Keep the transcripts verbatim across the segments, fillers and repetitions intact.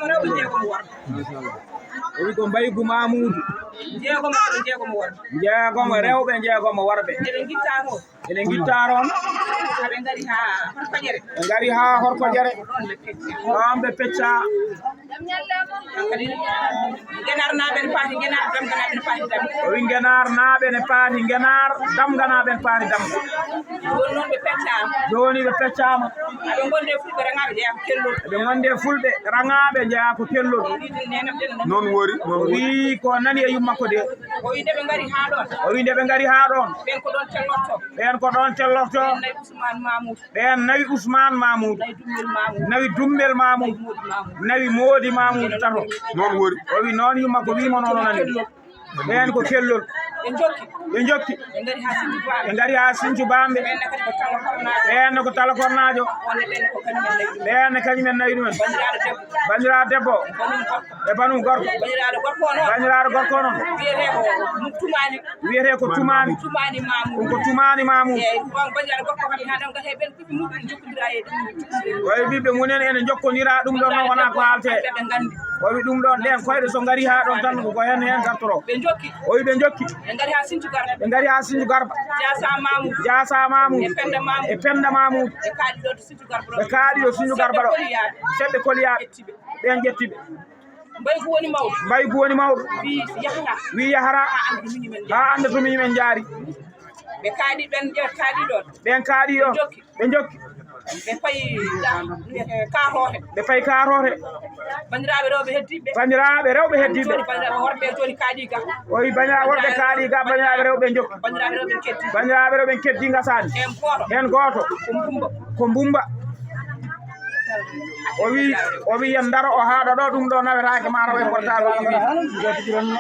Rewɓe jeegomo worɓe. Machallah. O wi ko mbaygu Mamoudou. Jeegomo rewɓe, jeegomo worɓe. Jeegomo rewɓe, jeegomo worɓe. Eɓe ngitta toon. Ene ngitta toon. Haa ɓe ngari haa Horkojere. Ɓe ngari haa Horkojere. Ɗoon ɓe pecca. Ɗoon ɓe pecca. Kadi Ngenaar naaɓe ne paati Ngenaar, Damga naaɓe ne paati Damga. O wi Ngenaar naaɓe ne paati Ngenaar, Damga naaɓe ne paati Damga. Jooni noon ɓe peccaama. Jooni ɓe peccaama. Aɓe ngonde e Fulɓe rangaaɓe jeyaa ko Kellol. Ɓe ngonde e Fulɓe rangaaɓe jeyaa ko Kellol. Noon woori, noon woori. O wi ko nani e yumma ko de. O wi nde ɓe ngari haa ɗoon. O wi nde ɓe ngari haa ɗoon. Ɓeen ko ɗoon tellorto. Ɓeen ko ɗoon tellorto. Ɓeen nayi Ousmane Mamoudou. Ɓeen nawi Ousmane Mamoudou. Nawi Dummel Mamoudou. Nawi Dummel Mamoudou. Nawi Moodi Mamoudou. Nawi Moodi Mamoudou tato. Noon woori. O wi noon yumma ko wimo noon o nani. Ɓeen ko Kellol. Ɓe njokki. Ɓe njokki. Ɓe ngari haa Sinthiou Bambe. Ɓe ngari haa Sinthiou Bambe. Ɓeen ne kadi ko Talla Kornaajo. Ɓeen ne ko Talla Kornaajo. Oon ne ɓeen ne ko kañum en nawi ɗum. Ɓeen ne kañum en nawi ɗumen. Banndiraaɗo debbo. Banndiraaɗo debbo. Banum gorko. E banum gorko. Banndiraaɗo gorko o noon. Banndiraaɗo gorko o noon. Wiyetee ko Tumaani. Wiyetee ko Tumaani. Tumaani Mamoudou. Ɗum ko Tumaani Mamoudou. Eeyi, ɗum noon banndiraaɗo gorko kam haa ɗon gasa e ɓeen ɓiɓɓe muɗum jokkondira e ɗum. O wi ɓiɓɓe mum en ene njokkondira ɗum ɗon noon wonaa ko haaltee. Ɓe nganndi. O wi ɗum ɗon ɗeen koyɗe so ngari haa ɗon tan ko heen heen ngartoroo. Ɓe njokki. O wi ɓe njokki. Ɓe ngari haa Sinthiou Garba. Ɓe ngari haa Sinthiou Garba. Jaasa Mamoudou. Jaasa Mamoudou. E Penda Mamoudou. E Penda Mamoudou. Ɓe kaaɗi ɗo to Sinthiou Garba ɗo. Ɓe kaaɗi ɗo Sinthiou Garba ɗo. Seɓɓe Koliyaaɓe. Seɓɓe Koliyaaɓe. Ƴetti ɓe. Ɓeen ƴetti ɓe. Mbaygu woni mawɗo. Mbaygu woni mawɗo. Wi yahata. Wi yahata. Haa annda to miñum en njaari. Haa annda to miñum en njaari. Ɓe kaaɗi ɓeen ƴe-, kaaɗi ɗoon. Ɓeen kaaɗi ɗoon. Ɓe njokki. Ɓe njokki. Ɓe payi ɗa, wiyetee Kaaroote. Ɓe payi Kaaroote. Banndiraaɓe rewɓe heddiiɓe. Banndiraaɓe rewɓe heddiiɓe. Jooni banndiraaɓe worɓe jooni kaaɗi ga. O wi banndiraaɓe worɓe kaaɗi ga, banndiraaɓe rewɓe njokki. Banndiraaɓe rewɓe keddi. Banndiraaɓe rewɓe keddi ngasaani. Heen gooto. Heen gooto. Ko Mbumba. Ko Mbumba. O wi, o wi yen ndaro o haaɗa ɗo, ɗum ɗo nawetaake ma taw e portable o wi. Jooni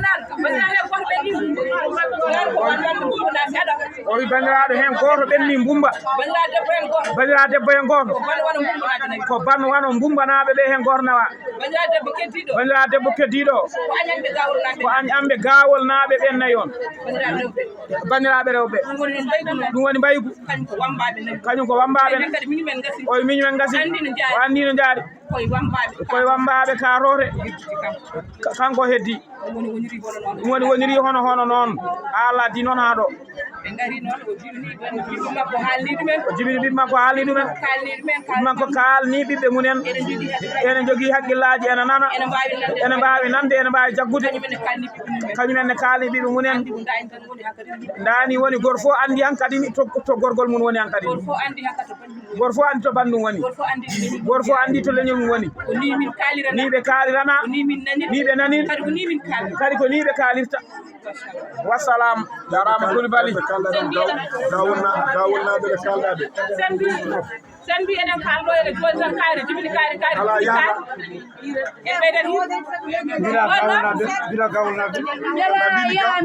noon, banndiraaɓe worɓe ɗi, o wi banndiraaɗo heen gooto ɓenni Mbumba. Banndiraaɗo debbo heen gooto. Banndiraaɗo debbo heen gooto. Ko ban wano Mbumba naaɓe ɓe heen gooto nawa. Banndiraaɗo debbo keddiiɗo. Banndiraaɗo debbo keddiiɗo. Ko Añamɓe Gaawol naaɓe. Ko Añamɓe Gaawol naaɓe ɓen nayi on. Banndiraaɓe rewɓe. Banndiraaɓe rewɓe. Ɗum woni mbaygu. Ɗum woni mbaygu. Kañum ko wammbaaɓe. Kañum ko wammbaaɓe. Enen kadi miñum en ngasi. Oy miñum en ngasi. Anndi no jaari. O anndi no jaari. Koye wammbaaɓe. Koye wammbaaɓe Kaaroote. Ka-, kanko heddi. Ɗum woni woniri hono noon. Ɗum woni woniri hono, hono noon. Haa laddi noon haa ɗo. Ɓe ngari noon, o jibini ɓiɓɓe makko, haalni ɗumen. O jibini ɓiɓɓe makko, haalni ɗumen. Kaalni ɗumen, ɓiɓɓe makko kaalni ɓiɓɓe mum en. Ene njogii hakkillaaji. Ene njogii hakkillaaji, ene nana. Ene mbaawi nande. Ene mbaawi nande, ene mbaawi jaggude. Kañum en ne kaalni ɓiɓɓe mum en. Kañum en ne kaalni ɓiɓɓe mum en. Anndi ko ndaa en tan woni hankadi. Ndaa ni woni gooto fof anndi hankadi to, to gorgol mum woni hankadi. Gooto fof anndi hankadi to banndum woni. Gooto fof anndi to banndum woni. Gooto fof anndi to leñol mum woni. Gooto fof anndi to leñol mum woni. Ko ni min kaalirana. Ni ɓe kaalirana. Ko ni min nanirta. Ni ɓe nanirta. Kadi ko ni min kaalirta. Kadi ko ni ɓe kaalirta. Wassalam. Jaaraama Coulibaly. Ɓe kaalda ɗon gaw-, gawulna-, gawulnaaɓe ɓe kaalda ɓe. Sen mbi, sen mbi eɗen kaaldo ene jooni tan kaari, jibini kaari, kaari, alaa jibini yaha. Kaari. En ɓeydat heen. Mbira gawulnaaɓe, mbira gawulnaaɓe. Mbira gaw-,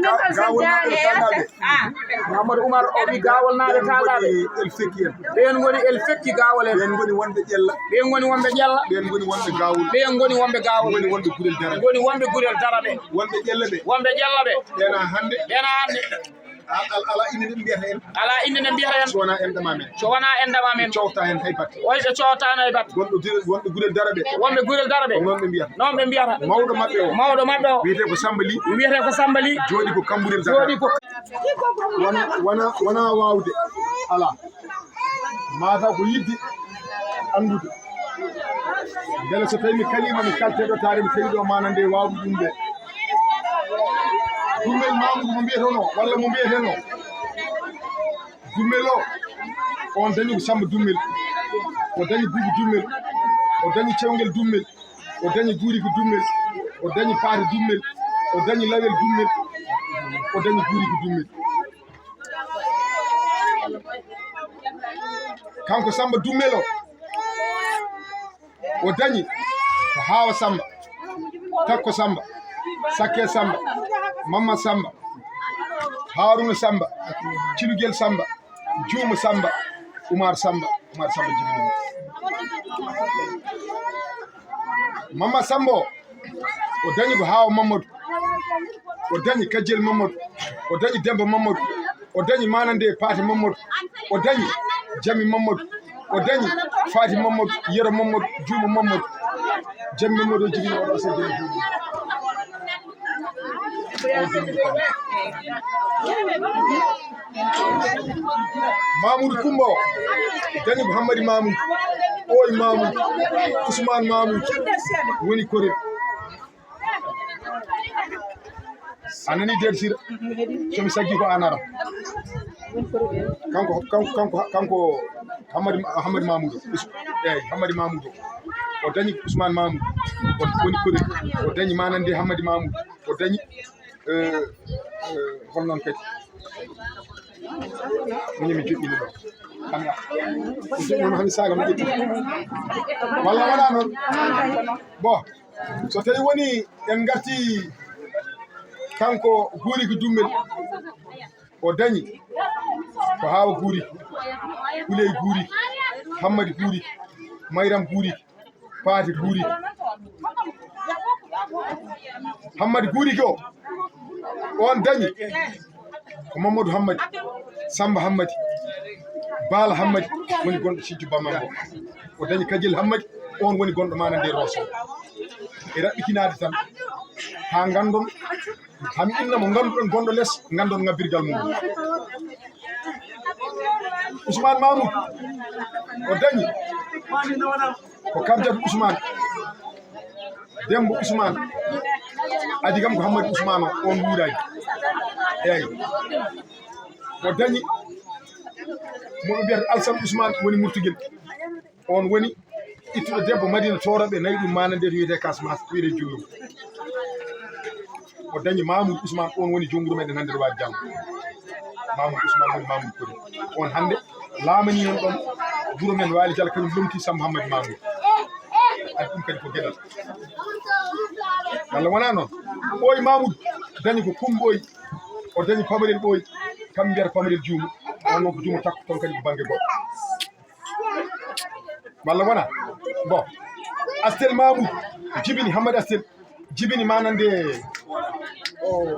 gaw-, gawulnaaɓe ɓe kaalda ɓe. Ah. Mamadou Oumar o wi gawolnaaɓe kaalda ɓe. El Fekki en. Ɓeen ngoni El Fekki gawol en. Ɓeen ngoni wonɓe Ƴella. Ɓeen ngoni wonɓe Ƴella. Ɓeen ngoni wonɓe Gawol. Ɓeen ngoni wonɓe Gawol. Ngoni wonɓe Gurel Daraɓe. Ngoni wonɓe Gurel Daraɓe. Wonɓe Ƴella ɓe. Wonɓe Ƴella ɓe. Ɓeena hannde. Ɓeena hannde. A-, al-, alaa innde nde mbiyata en. Alaa innde nde mbiyata en. So wonaa enɗam amen. So wonaa enɗam amen. Ɓe coowta heen hay batte. Oy, ɓe coowtaano hay batte. Wonɓe Gure-, wonɓe Gurel Daraɓe. Wonɓe Gurel Daraɓe. Ko noon ɓe mbiyata. Noon ɓe mbiyata. Mawɗo maɓɓe o. Mawɗo maɓɓe o. Wiyetee ko Samba Ly. Wiyetee ko Samba Ly. Jooɗi ko Cambérène Dakar. Jooɗi ko. Wona, wona, wona waawde. Alaa. Mataw ko yiɗde anndude. Mbele so tawii mi kaliima, mi kaltee ɗo, taari mi tawi ɗo maana nde waawde ɗum ɓe. Dummel Mamoudou mo mbiyeteno, walla mo mbiyeteno. Dummel o, on dañi ko Samba Dummel. O dañi Buubu Dummel. O dañi Cewngel Dummel. O dañi Guuriki Dummel. O dañi Paate Dummel. O dañi Lawel Dummel. O dañi Guuriki Dummel. Kanko Samba Dummel o, o dañi ko Haawa Samba, Takko Samba, Sakke Samba, Mamma Samba, Haaruna Samba, Cilugel Samba, Juuma Samba, Umar Samba, Umar Samba jibini mo. Mamma Samba o, o dañi ko Haawa Mamadou, o dañi Kajjel Mamadou, o dañi Demba Mamadou, o dañi Manande Paate Mamadou, o dañi Jami Mamadou, O dañi Faati Mamadou, Yero Mamadou, Juuma Mamadou. Jam Mamadou o jibini oɗo so jam Juuma. Mamoudou Coumba o dañi ko Hammadi Mamoudou, Ɓooy Mamoudou, Ousmane Mamoudou woni korel. A nani Der Sira, somi saggi ko an ara. Kanko, kanko, kanko, kanko Hammadi, Hammadi Mamoudou. Eyyi, Hammadi Mamoudou. O dañi Ousmane Mamoudou. O woni korel. O dañi manande Hammadi Mamoudou. O dañi, eh, eh, hol noon kadi. Miñi mi joɗɗini ɗo. Hami, mi joɗɗini hami saga mi ƴetti. Walla wona noon? Bon, so tawi woni en garti kanko Guuriki Dummel, o dañi ko Hawa Guuriki, Kuley Guuriki, Hammadi Guuriki, Mayram Guuriki, Paati Guuriki. Hammadi Guuriki o, on dañi ko Mamadou Hammadi, Samba Hammadi, Baala Hammadi woni gonɗo Sinthiou Bamako. O dañi Kadiel Hammadi, on woni gonɗo mana nder Rosso. E raɓɓikinade tan ha gandon, hami inna mo ganduɗon gonɗo les, gandon ngabbirgal mum. Ousmane Mamoudou, o dañi ko Kabdiatou Ousmane, Dembo Ousmane, adi kam ko Hammadi Ousmane o, on wuuraji. Eyyi. O dañi mo ɓe mbiyata Alsane Ousmane woni Murtugel. On woni ittuɗo debbo Madina Toroɓe, nayi ɗum mana nde to wiyete Casamance, wiyete Jullum. O dañi Mamoudou Ousmane, on woni joom wuro meɗen hannde Roi Diallo. Mamoudou Ousmane woni Mamoudou Kori. On hannde laamani on ɗon wuro men Waali Diallo, kañum lomti Samba Hammadi Mamoudou. Adi ɗum kadi ko geɗal. Walla wona noon? Ɓooy Mamoudou dañi ko Kumɓooy. O dañi Pamarel Ɓooy. Kam mbiyata Pamarel Juumo. On noon ko Juumo takko toon kadi ko bannge goɗɗo. Walla wona? Bon. Astel Mamoudou jibini Hammadi Astel. Jibini manande o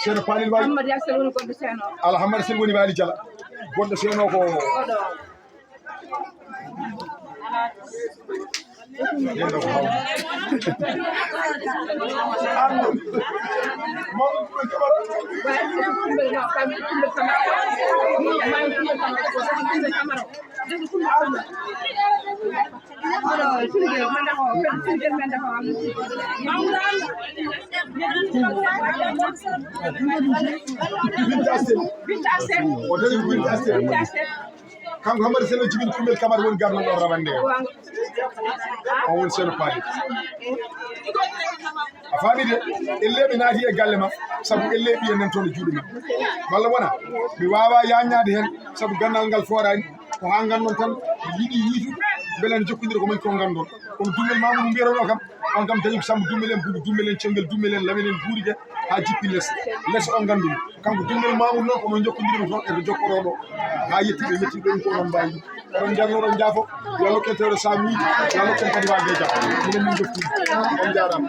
Ceerno Palil Waali. Hammadi Astel woni gonɗo Seeno. Ala Hammadi Astel woni Waali Jala. Gonɗo Seeno ko oɗo. Binta Astel. Binta Astel. O dañi ko Binta Astel. Binta Astel. Kanko Hammadi Seno jibini Kumbel Kamara woni garno ɗo rawande o. O woni Seno Paali. A faami de, elleeɓe naati e galle ma, sabu elleeɓe en nan toon e juuɗe ma. Walla wona? Mi waawaa yaaññaade heen, sabu ganndal ngal fooraani. Ko haa nganndon tan, yiɗi yiitude, mbele ene jokkondira ko moni ko nganndon. Kono Dummel Mamoudou mbiyaton o kam, on kam dañi ko Samba Dummel en, Buubu Dummel en, Cengel Dummel en, Lamin en, Guurike, haa jippi les. Les o nganndumi. Kanko Dummel Mamoudou noon, ko noon jokkondiri ɗum toon, eto jokkoroo ɗo. Haa yetti ɓe, yetti ɓe, ko onon mbaawi. Oɗon njanno, oɗon njaafo. Yo Allah okku en tawde saamiiji, yo Allah okku en kadi waɗde jam. Minen min jokki. On njaaraama.